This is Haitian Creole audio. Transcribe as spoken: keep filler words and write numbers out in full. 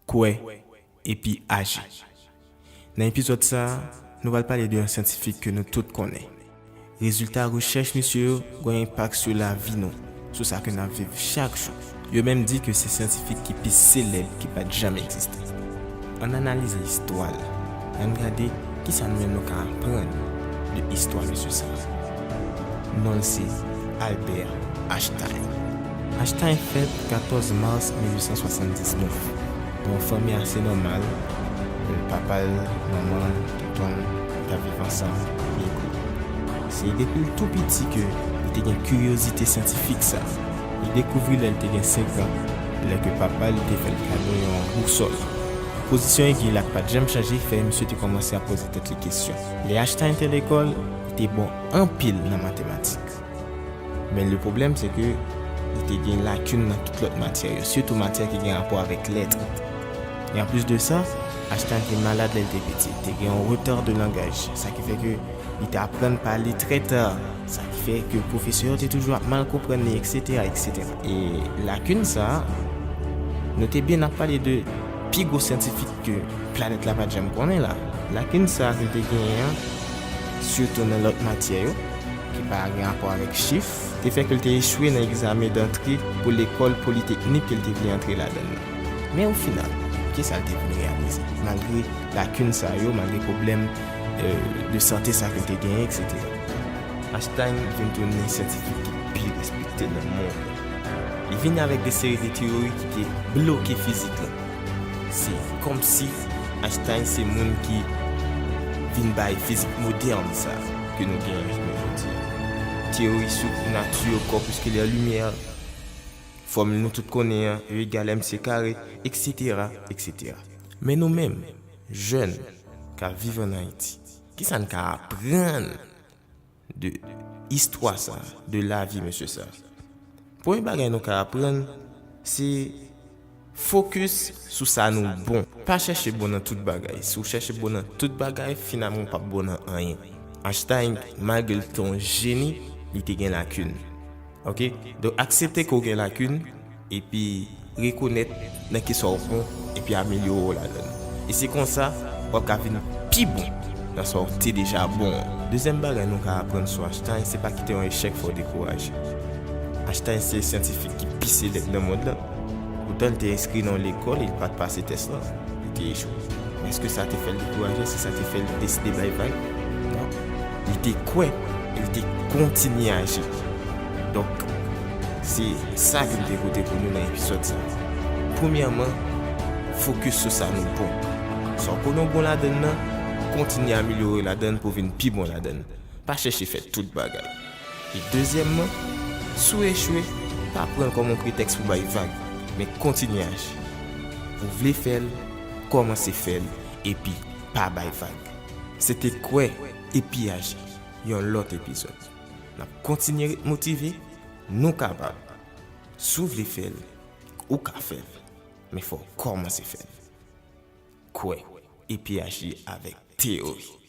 Kwè epi aji. Nan epizòd sa a, nou pral pale de yon syantifik ke nou tout konnen. Rezilta rechèch misye yo gen yon enpak sou lavi nou, sou sa ke n ap viv chak jou. Yo menm di ke se syantifik ki pi selèb ki pa t janm egziste. Ann analize istwa l. Ann gade kisa nou menm nou ka aprann de istwa mesye sa a. Non l se Albert Einstein. Einstein fèt katòz mas mil uit san swasanndiznèf nan yon fanmi ase nòmal. Papa l, manman l, tonton l, t ap viv ansanm, negro. Se depi l tou piti ke li te gen kiryozite syantifik sa. Li dekouvri lè l te gen senk an, lè ke papa l te fè l kado yon bousòl. Pozisyon egi l ak pa t janm chanje fè misye te kòmanse ap poze tèt li kesyon. Lè Einstein te lekòl, li te bon anpil nan matematik. Men le pwoblèm, se ke li te gen lakin nan tout lòt matyè yo, sitou matyè ki gen rapò avèk lèt. E anplis de sa, Einstein te malad lè l te piti, li te gen yon retard de langaj, sa ki fè ke li te aprann pale trè ta, sa ki fè ke pwofesè yo te toujou ap mal konprann li, etsetera, etsetera. E lakin sa a, nou te byen ap pale de pi gwo syantifik ke planèt la pa t janm konnen la. Lakin sa a ke l te genyen an, sitou nan lòt matyè yo, ki pa gen rapò avèk chif, te fè ke l te echwe nan egzamen dantre pou lekòl politeknik ke l te vle antre ladan l lan. Men o final, kisa l te vin reyalize? Malgre lakin sa yo, malgre pwoblèm, euh, de sante sa ke l te genyen, etsetera. Einstein vin tounen syantifik ki pi respekte nan mond lan. Li vini avèk de seri de teyori ki te bloke fizik lan. Se kòmsi Einstein se moun ki vin bay fizik modèn sa ke nou genyen jounen jodi a. Teyori sou nati kòpiskilè limyè, fòmil nou tout konnen an, E egal M C kare, etsetera, etsetera. Men nou menm, jèn, k ap viv ann Ayiti, kisa n ka aprann de istwa sa, de lavi mesye sa? Premye bagay nou ka aprann, se fokis sou sa nou bon. Pa chèche bon nan tout bagay. Si w chèche bon nan tout bagay, finalman w p ap bon nan anyen. Einstein, malgre l te yon jeni, li te gen lakin. Oke? Donk, aksepte ke w gen lakin, epi rekonèt nan kisa w bon, epi amelyore w ladan l. E se konsa, w ap ka vin pi bon nan sa w te deja bon an. Dezyèm bagay nou ka aprann sou Einstein, se pa kite yon echèk fè w dekouraje. Einstein se syantifik ki pi selèb nan mond lan. Poutan, li te enskri nan yon lekòl e li pa t pase tès lan. Li te echwe. Men èske sa te fè l dekouraje? Èske sa te fè l deside bay vag? Non. Li te kwè e li te kontinye aji. Donk, se sa ke m te pote pou nou nan epizòd sa. Premyèman, fokis sou sa nou bon. Sa w konnen w bon ladan l nan, kontinye amelyore ladan l pou w vin pi bon ladan l. Pa chèche fè tout bagay. E dezyèmman, si w echwe, pa pran l kòm yon pretèks pou bay vag, men kontinye aji. Ou vle fè l, kòmanse fè l, epi pa bay vag. Se te Kwè epi Aji, yon lòt epizòd. N ap kontinye ret motive, nou kapab. Si w vle fè l, ou ka fè l, men fò w kòmanse fè l. Kwè epi Aji avèk Teyori.